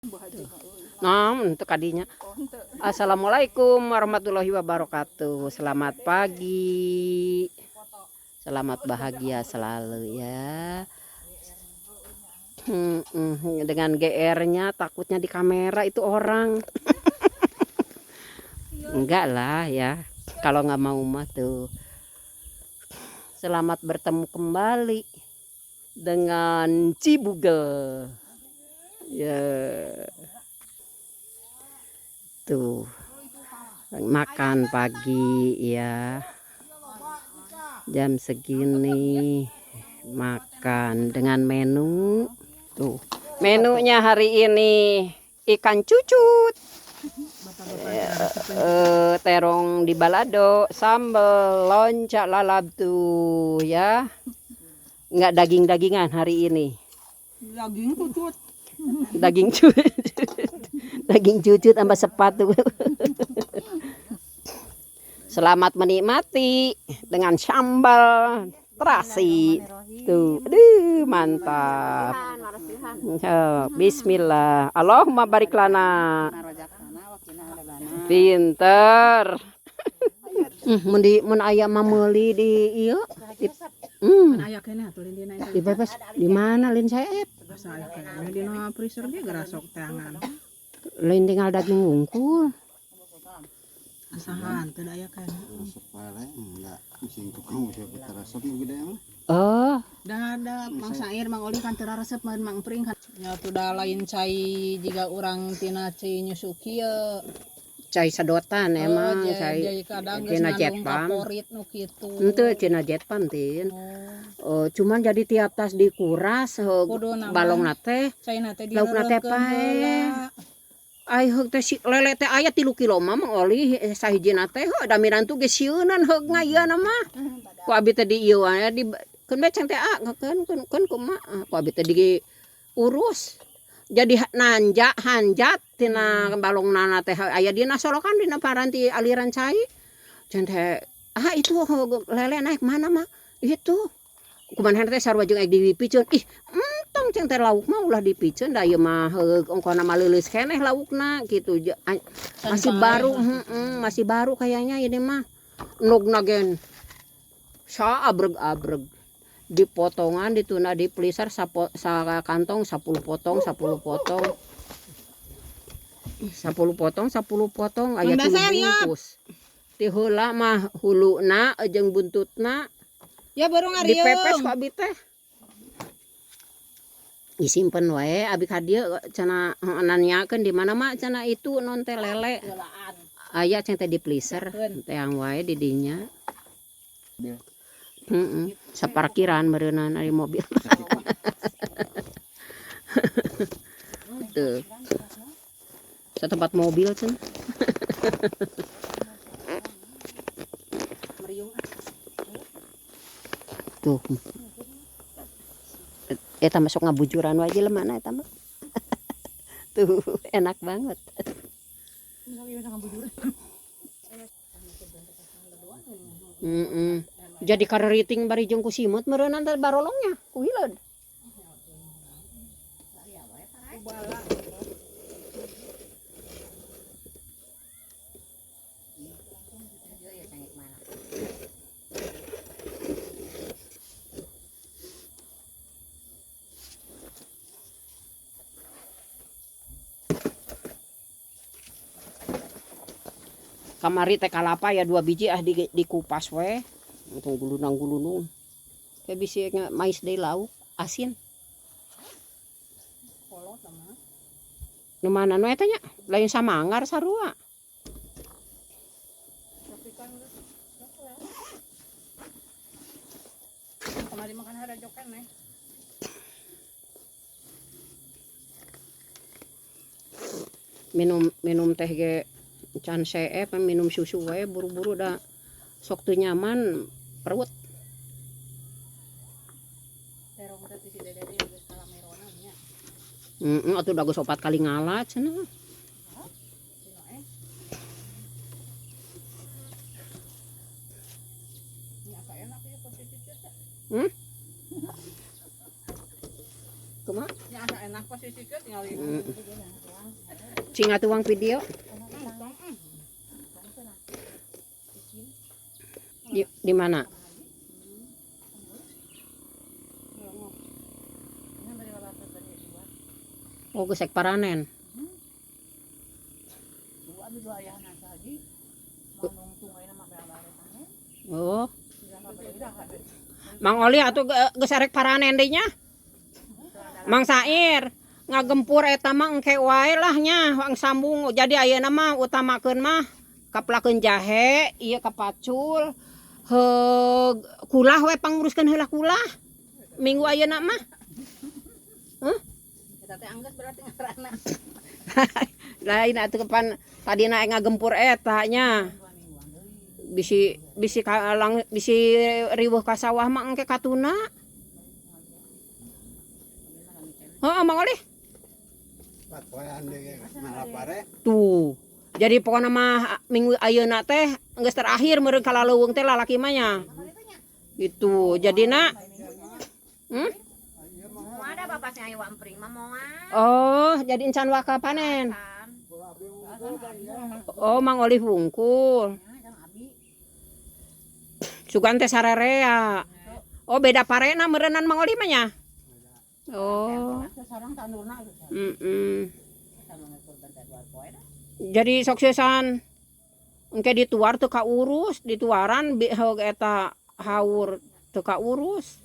Nah, untuk kadinya. Assalamualaikum warahmatullahi wabarakatuh. Selamat pagi. Selamat bahagia selalu ya. Dengan GR-nya takutnya di kamera itu orang. Enggak lah ya. Kalau nggak mau mah tuh. Selamat bertemu kembali dengan Cibugel. Ya. Tuh. Makan pagi ya. Jam segini makan dengan menu tuh. Menunya hari ini ikan cucut. Terong di balado, sambal loncak lalap tuh ya. Nggak daging-dagingan hari ini. Daging cucut. Daging cucut. Daging cucut sama sepatu. Selamat menikmati dengan sambal terasi. Tuh, aduh mantap. Bismillah. Allahumma barik lana. Pinter. Mun aya mah meuli di ieu. Aya keneh atuh lin dina eta. Di bebas di mana lin saep? Asa aya keneh dina freezer ge garasok teangan. Lain tinggal daging wungkul. Asahan teu aya keneh. Resep wae enggak sing tukang bisa resep nu gede mah. Oh, Da da Mang Sair Mang Oli kan teu resep mah Mang Pring kan. Nya tuh da lain cai jiga urang tina cai nyusu kieu. Cai sedotan emang cai kadang geus tina jet ngandung pump. kaporit nu kitu. Henteu tina jet pump tin. Oh, Oh, cuman jadi tiap tas dikuras Kuduna mah. balongna teh Caina teh Laukna teh direureukeun paeh. heula. Ai heug teh si lele teh aya 3 kilo mah Mang Oli sahijina teh heuh da mirantu geus sieunan heug ngayeuna mah. Ku abi teh di ieu wae di keun beceng teh ah keun keun keun kumaha ku abi teh diurus. Jadi nanja hanjat tina balongnana teh aya dina solokan dina paranti aliran cai. Cenah teh ah itu heug lele naik mana mah itu. Kumaha teh sarua jeung ek dipiceun. Ih, entong ceng teh lauk mah ulah dipiceun da ieu mah heug ongkona mah leuleus keneh laukna gitu. Masih baru, masih baru kayaknya ini mah. Endogna gen saabreg-abreg. Dipotongan dituna di freezer sa kantong 10 potong, 10 potong. 10 potong, 10 potong aya Mang tilu Dasar, ya. bungkus. Ti heula mah huluna jeung buntutna. Ya baru ngariung. Dipepes ku abi teh. Disimpen wae abi ka dieu cenah nanyakeun di mana mah cenah itu non teh lele. Aya cenah teh di freezer teang wae di dinya. Heeh, saparkiran meureunana ari mobil. Tuh. Satempat mobil cenah. Tuh. Eta masuk ngabujuran wae jelema na eta mah. Tuh, enak banget. Jadi kareriting bari jeung ku simut meureunnan teh barolongnya ku hileud. Kamari teh kalapa ya 2 biji ah dikupas we. Untung gulunang-gulunung. Kayak bisi mais deui lauk asin. Nu mana nu eta nya? Lain samanggar sarua. Kamari makan harajo keneh. Minum teh ge can seep, minum susu wae buru-buru da sok teu nyaman perut. Terong teh si Dede geus kalamerona nya. Heeh, atuh da geus 4 kali ngala cenah. Kumaha? Nya asa enak posisi ke tinggal. Cing atuang video. Di mana? Oh, gesek paranen. Oh. Mang Oli atuh geus arek paranen deui nya. Mang Sair ngagempur eta mah engke wae lah nya wang sambung. Jadi ayeuna mah utamakeun mah kaplakeun jahe, ieu kapacul, heug kulah we panguruskeun heula kulah. Minggu ayeuna mah. Hah? Eta teh anggeus berarti ngaranna. Lain atuh pan tadina ngagempur eta nya. Bisi bisi kalang bisi riweuh ka sawah mah engke katuna. Heeh, Mang Oli. Pat poean deui ngalap pare. Tuh. Jadi pokokna mah minggu ayeuna teh geus terakhir meureun ka laleuweung teh lalaki mah nya. Gitu. Jadina Ada bapak sing ayo ampring mah moal. Oh, jadi encan waka panen. Oh, Mang Oli hungkul. Sugan teh sarerea. Oh, beda parena meureunnan Mang Oli mah nya. Oh. Jadi suksesan engke dituar teu kaurus, dituaran heug eta haur teu kaurus.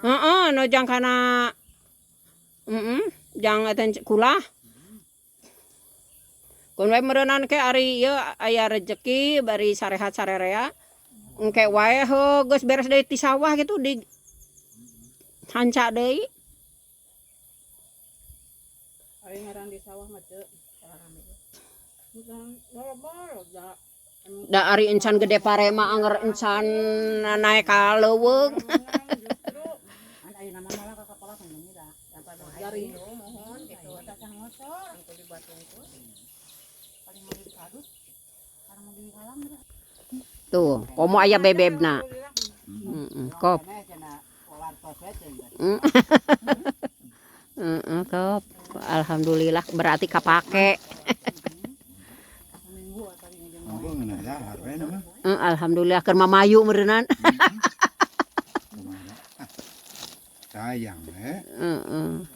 Heeh, no jang kana heeh, jang eta kulah. Kun we meureunan ke ari ieu aya rejeki bari sarehat sarerea. Engke wae heuh geus beres deui ti sawah gitu di hanca deui. Ari ngaran di sawah mah teu da. Da ari encan gede pare mah anger encan naek ka leuweung. Garing. Mohon gitu. Tungkul dibuat tungkul. Tuh, komo aya bebebna. Heeh, kop. Heeh, kop. Alhamdulillah berarti kapake. Aku ngeunah dahar we mah. Alhamdulillah keur mamayu meureunnan. Sayang we. Heeh.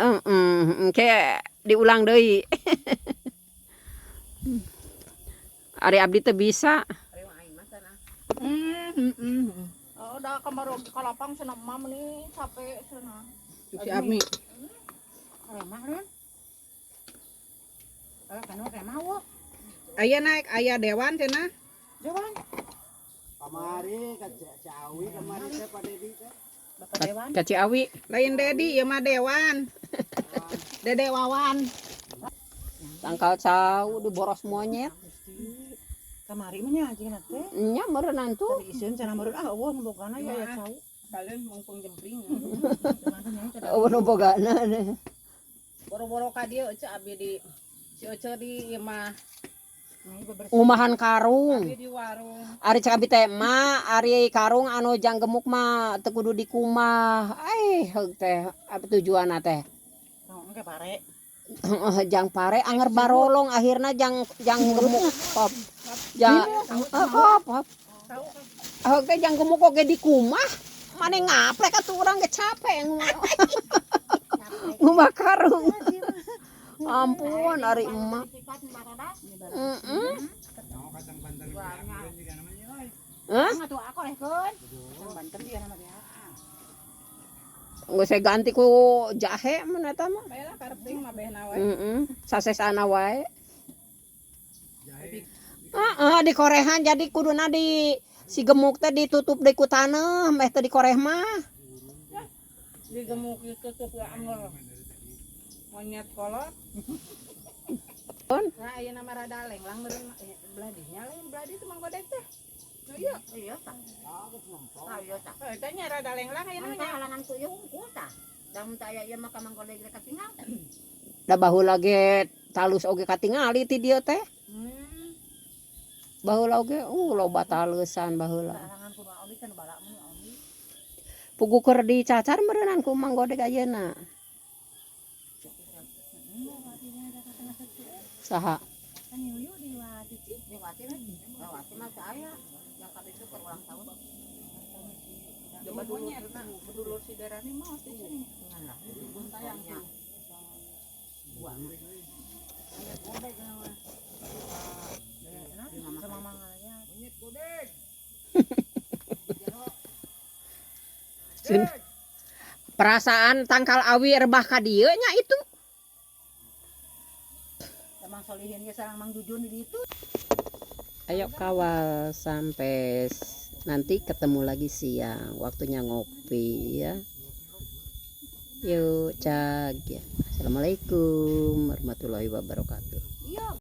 Heeh, engke diulang deui. Ari abdi teu bisa. Oh, udah kemarin ke lapang cenah mah nih capek cenah. Si Ami. Remah kan? Kalau kan remah wo. Aya naik aya dewan cenah. Dewan. Kamari ka Ciawi kamari teh Pak Dedi teh. Bapak dewan. Ka Ciawi. Lain Dedi ieu mah dewan. Dede Wawan. Tangkal cau diboros monyet. Kamari mah nya jeung teh. Nya meureunnan tuh. Tadi isieun cenah meureun ah eueuh nu bogana ya ya cau. Kalian mungpung jempling. Eueuh nu bogana. Boro-boro ka dieu ece abi di si Ece di ieu mah Umahan karung. abi di warung. Ari cek abi teh mah ari karung anu jang gemuk mah teu kudu dikumah. Eh heug teh apa tujuanna teh? Oh, engke pare. Jang pare anger barolong akhirna jang jang gemuk kop. Jang kop. Kop. Heug teh jang gemuk oge dikumah. Mane ngaplek atuh urang ge capek ngumah karung. Ampun ari emak. Heeh. Hah? Atuh aku rehkeun. Banten dia nama dia. Geus saya ganti ku jahe mun eta mah. Bae lah karep teuing mah behna wae. Heeh, sasesana wae. Heeh, dikorehan jadi kuduna di si gemuk teh ditutup deui ku taneuh meh teu dikoreh mah. Digemuk ditutup ya anger. Monyet kolot. Nah, ayeuna mah rada lenglang meureun belah dinya lain belah ditu Mang Godek teh. Oh, iya. Iya tah. Tah iya tah. Eta nya rada lenglang ayeuna mah Mantah nya. halangan ku ieu hungkul tah. Da mun teu aya ieu mah ka Mang Godek rek katinggal. Da baheula ge talus oge katingali ti dieu teh. Baheula oge loba taleusan baheula. Halangan ku Mang Oli kan balak mun Oli. Puguh keur dicacar meureunan ku Mang Godeg ayeuna. Saha? Kan Yuyu di Wati. Di Wati mah. Wati mah saya yang kali itu keur ulang tahun. Coba dulu bedulur si Darani mah di sini. Sayang tuh. Sama Mang Aya. Perasaan tangkal awi rebah ka dieu nya itu. Emang Solihin ge sareng Mang Jujun di ditu. Ayo kawal sampai nanti ketemu lagi siang. Waktunya ngopi ya. Yuk, cag ya. Assalamualaikum warahmatullahi wabarakatuh.